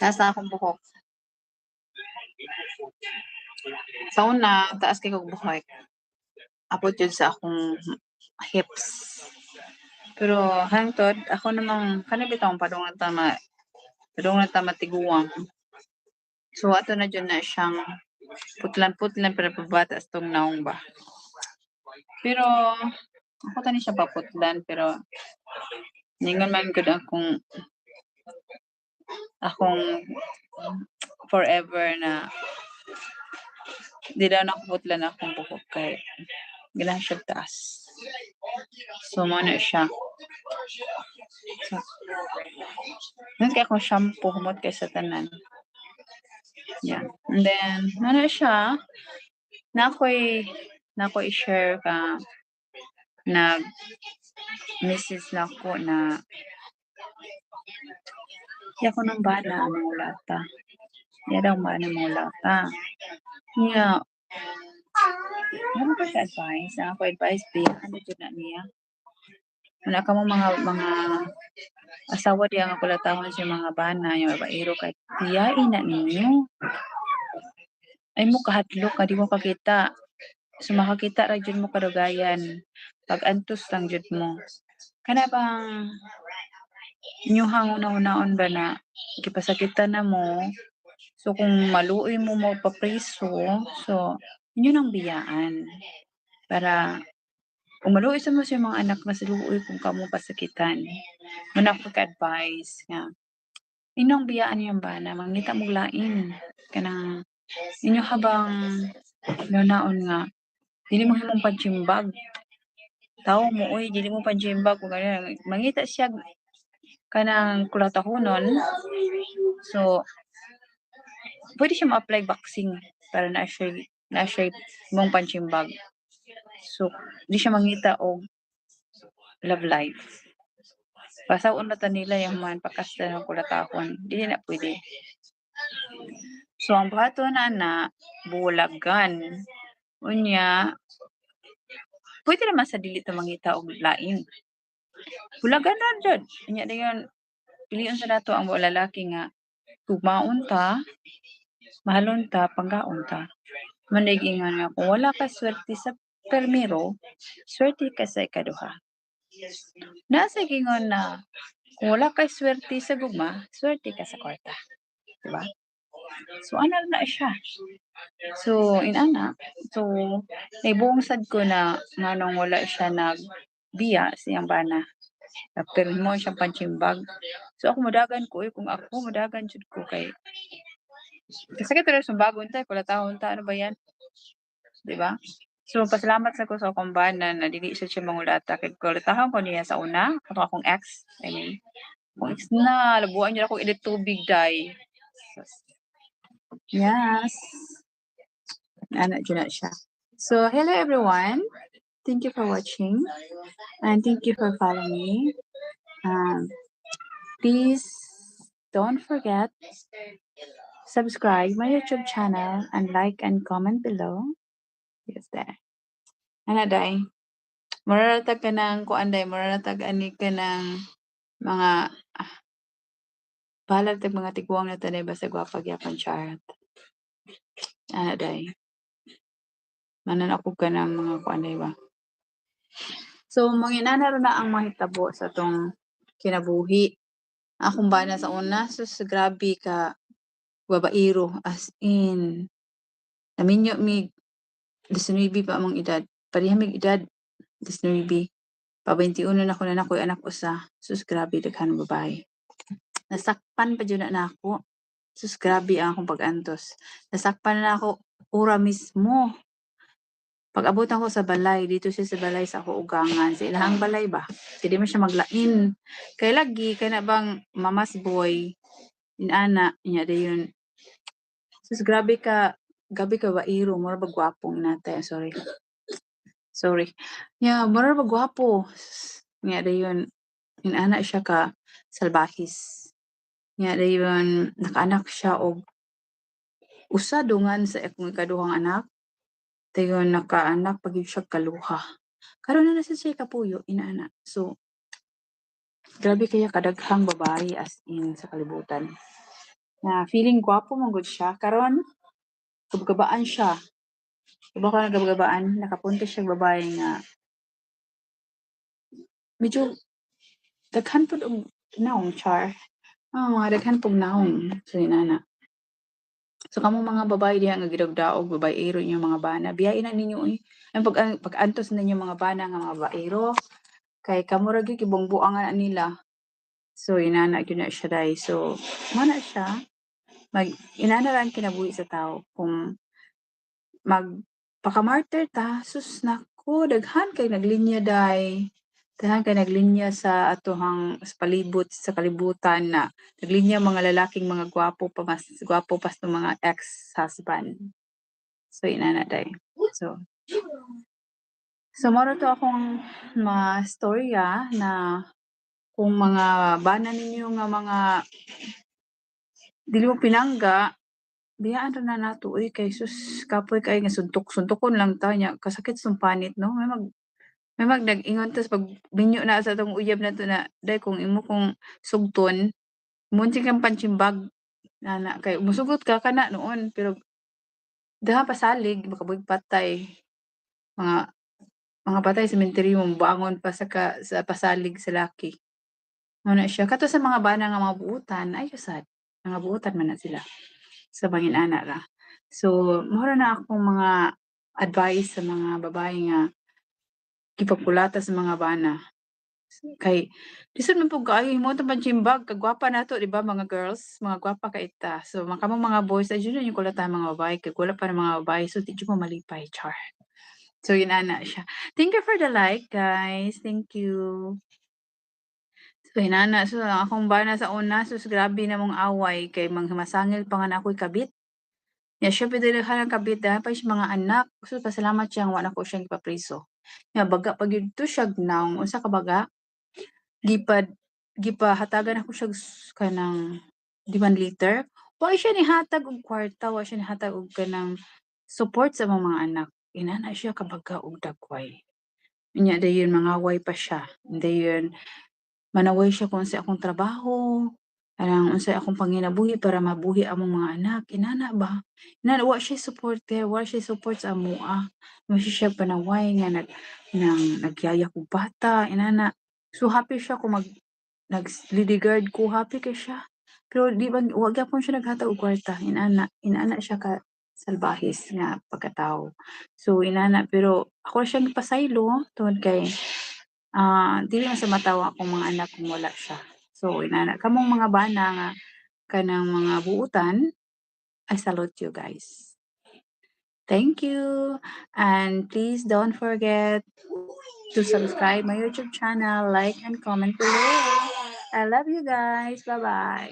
Taas na akong buhok. Sa una, taas kay kog buhok. Abot jud sa akong hips. Pero hangtod ako namang kani bitawng padungan ta matiguang. So ato na jud na siyang putlan-putlan pero pabata sa tong nawong ba. Pero ako tani siya paputlan, pero ningon man gud akong akong forever na di daw nakaputlan akong buhok kay ganahan siya taas. So mao na siya. So, kay akong shampoo humot kay sa tanan. Yeah. And then mao na siya. Na ako'y i-share ka nag message na ako na di ako ng bana mangulata. Di daw bana mangulata. Nya ano ba sa advice? Ang ako advice biya ano jud na niya. Wala ka mo mga asawa diya nga kulatahon sa mga bana yung babaero kay biyain na ninyo. Ay mo kahadlok ka di mo kakita. So makakita ra jud mo kadugayan. Pag antos lang jud mo. Kana bang inyuhang una-unaon ba na gipasakitan na mo. So kung maluoy mo magpapriso, so inyo nang biyaan. Para kung maluoy sa mo sa mga anak, mas luoy kung kamo pasakitan. Mao na ako ka-advice nga inyong biyaan yung bana, mangita mo lain kanang inyo habang naon nga dili mo himong punching bag. Tawo mo oy, dili mo punching bag kung ganun mangita siya kanang kulatahonon. So pwede siya ma-apply boxing para na siya mong punching bag. So di siya mangita og love life. Pasaon na ta nila yung man pakasta ng kulatahon. Dili na pwede. So ang buhaton na na bulagan. Unya pwede naman sa dili ta mangita og lain. Bulagan ra jud. Unya dayon pilion sa nato ang lalaki nga gugmaon ta, mahalon ta, panggaon ta. Man ingon nga kung wala ka swerte sa primero, swerte ka sa ikaduha. Naa say giingon na kung wala kay swerte sa gugma, swerte ka sa kwarta. Diba? So ana na siya. So inana, so naibuong sad ko na nganong wala siya nagbiya sa iyang bana. Pero mo siyang punching bag. So ako mudagan ko, uy, kung ako mudagan jud ko kay kasakit ra sumbagon ta, kulatahon ta, ano ba yan? Di ba? So pasalamat sa ko sa akong bana na dili siya mangulata kay kulatahon ko niya sa una, katong akong ex, I mean, akong ex na labuan niya ako init tubig day. Yes. Ana jud na siya. So hello everyone. Thank you for watching and thank you for following me. Please don't forget subscribe my YouTube channel and like and comment below. Yes, there. Ana day. Mura ra tag kanang kuan day, mura ra tag ani kanang mga bahala tag mga tiguang na tanay basta gwapa gyapon, charot. Ana day. Manan ako kanang mga kuan day ba. So mga inana ra na ang mahitabo sa atong kinabuhi. Akong bana sa una, sus, grabe ka babaero, as in. Naminyo mig 19 pa among edad. Pareha mig edad, 19. Pa 21 na ko na nakoy anak usa. Sus, grabe daghan babae. Nasakpan pa jud na nako. Sus, grabe ang akong pag-antos. Nasakpan na ako ora mismo. Pag-abot ako sa balay, dito siya sa balay sa ako ugangan, sa ilahang balay ba. Kay di man siya maglain. Kay lagi kay na bang mama's boy inana nya dayon. Sus, grabe ka bairo, mura ba gwapong inatay, sorry. Sorry. Yeah, mura ba gwapo. Nya dayon inana siya ka salbahis. Nya dayon nakaanak siya og usa dungan sa akong ikaduhang anak. Dayon nakaanak pa gyud siya kaluha. Karon na na sad siya kapuyo inana. So grabe kaya kadaghang babae, as in, sa kalibutan. Na feeling gwapo man gud siya karon gabgabaan siya. Diba ka nagabgabaan, nakapunta siya babae nga medyo daghan pud og naong, char. Ah, mga daghan pug naong. So inana. So kamong mga babae diha nga gidagdaog babaero inyong mga bana, biyain na ninyo oy. Ang pag-antos ninyo mga bana nga mga babaero kay kamo ra gyud gibungbuangan na nila. So inana gyud na siya dai. So mao na siya. Mag inana ra ang kinabuhi sa tawo kung magpakamartyr ta, sus nako, daghan kay naglinya dai. Daghan kay naglinya sa atohang sa palibot sa kalibutan na naglinya mga lalaking mga gwapo pa, mas gwapo pa sa mga ex-husband. So inana day. So mao ra to akong mga storya na kung mga bana ninyo nga mga dili mo pinangga, biyaan ra na nato oy, kay sus, kapoy kaayo nga suntok-suntokon lang ta nya kasakit sa panit, no? May mag nag-ingon tas pag minyo na sa atong uyab nato na day kung imo kong sugton munti kang panchimbag nana kay musugot ka kana noon, pero daha pasalig makabuhi patay mga patay sa sementeryo, bangon pa sa ka, sa pasalig sa laki. Mao na siya kato sa mga bana nga mga buutan, ayo sad mga buutan man na sila sa bangin-ana ra. So mao ra na akong mga advice sa mga babae nga gipagkulata sa mga bana. Kay lisod man pud kaayo himo tong panchimbag, kagwapa nato, di ba, mga girls, mga gwapa kay ta. So mga kamong mga boys, ay jud yung kulata mga babae kay wala pa ng mga babae, so di jud mo malipay, char. So inana siya. Thank you for the like, guys. Thank you. So inana, so ang akong bana sa una, sus, grabe na mong away kay manghimasangil pa nga na ako'y kabit. Ya siya pwede ang kabit dahil pa siya mga anak. So pasalamat siya nga wa nako siyang ipapriso. Ya baga pag yun to siya naong unsa ka baga? Gipahatagan ako siya kanang demand letter. Wa siya nihatag og kwarta, wa siya nihatag og kanang support sa among mga anak. Inana siya kabaga og dagway. Unya dayon mangaway pa siya. Dayon manaway siya kung unsay akong trabaho, kanang unsay akong panginabuhi para mabuhi among mga anak. Inana ba? Inana wa siya supporter, wa siya support sa amoa. Wa siya panaway nga nag nang nagyaya kog bata, inana. So happy siya kung mag nag lady guard ko, happy kay siya. Pero di ba wa gyapon siya naghatag og kwarta, inana, inana siya ka salbahis nga pagkatawo. So inana, pero ako siyang gipasaylo tungod kay dili man sa matawo akong mga anak kung wala siya. So inana, kamong mga bana nga kanang mga buutan, I salute you guys. Thank you. And please don't forget to subscribe my YouTube channel, like and comment below. I love you guys. Bye-bye.